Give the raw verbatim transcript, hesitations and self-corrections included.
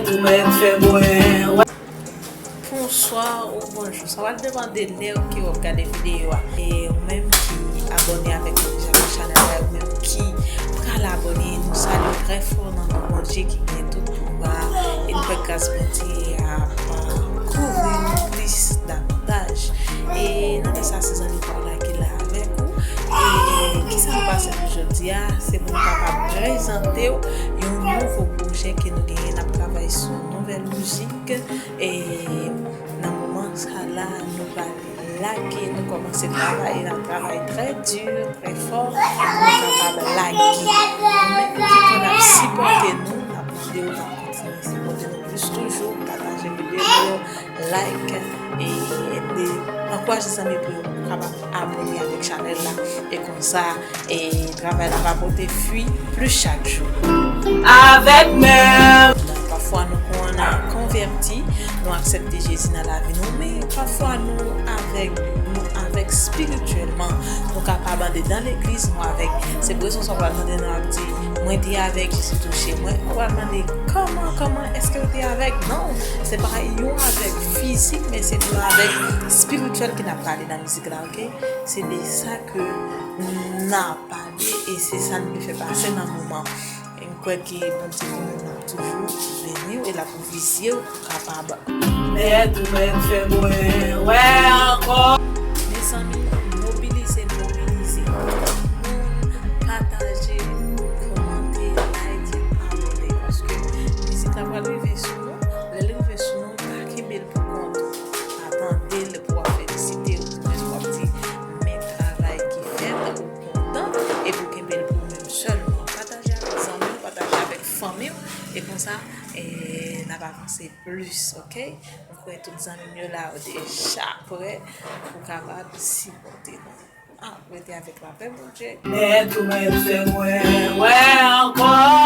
Ou mèt fè mwen wè. Bonswa ou bonjou. Sa va depann de lè ke w ap gade videyo a. E ou menm ki abòne avèk nou deja nan chanèl la, ou menm ki pral abòne, nou salye w trè fò nan non Bondye ki gen tout pouvwa. E nou kwè gras Bondye ap kouvri nou plis davantaj. E nan lè sa, se zanmi pa w la ki la avèk ou. E kisa nou pase pou jodi a? Se pou nou kapab prezante w yon nouvo pwojè ke nou genyen. N ap travay sou yon nouvèl mizik. E nan moman sa la, nou pral lage, nou kòmanse travay, n ap travay trè di, trè fò, pou nou kapab lage. Ou menm ki konn ap sipòte nou, n ap mande w pa kontinye sipòte nou plis toujou, pataje videyo, like, e, e ankouraje zanmi pou yo kapab abòne avèk chanèl la. E konsa, e, travay la va pote fwi plis chak jou. Avèk menm. Pafwa nou konn konvèti, nou aksepte Jezi nan lavi nou, men pafwa nou avèg, nou avèg espirityèlman. Nou kapab andedan legliz, nou avèg. Se pou rezon sa w pral tande nou ap di, mwen te avèg, Jezi touche mwen. Ou pral mande, kòman, kòman èske w te avèg? Non, se pa yon avèg fizik, men se yon avèg espirityèl ke n ap pale nan mizik la, oke? Se de sa ke n ap pale e se sa n vle fè pase nan moman. E m kwè ke Bondye li menm l ap toujou beni w e l ap pwovizye w pou kapab. Mèt ou mèt fè mwen wè ankò. Mezanmi, mobilize, mobilize. Moun, pataje, kòmante, like, abòne, paske mizik la pral rive sou nou. Lè l rive sou nou, pa kenbe l pou kont ou. Pa tande l pou w ap felisite ou, men pou w ap di, men travay ki fèt, ou kontan, epi w kenbe l pou ou menm sèlman. Pataje avèk zanmi w, pataje avèk fanmi w, e konsa, e, n ap avanse plis, oke? M kwè tout zanmi m yo la, yo deja prè pou kapab sipòte nou. Ah, rete avèk lapè Bondye. Mèt ou mèt fè mwen wè ankò.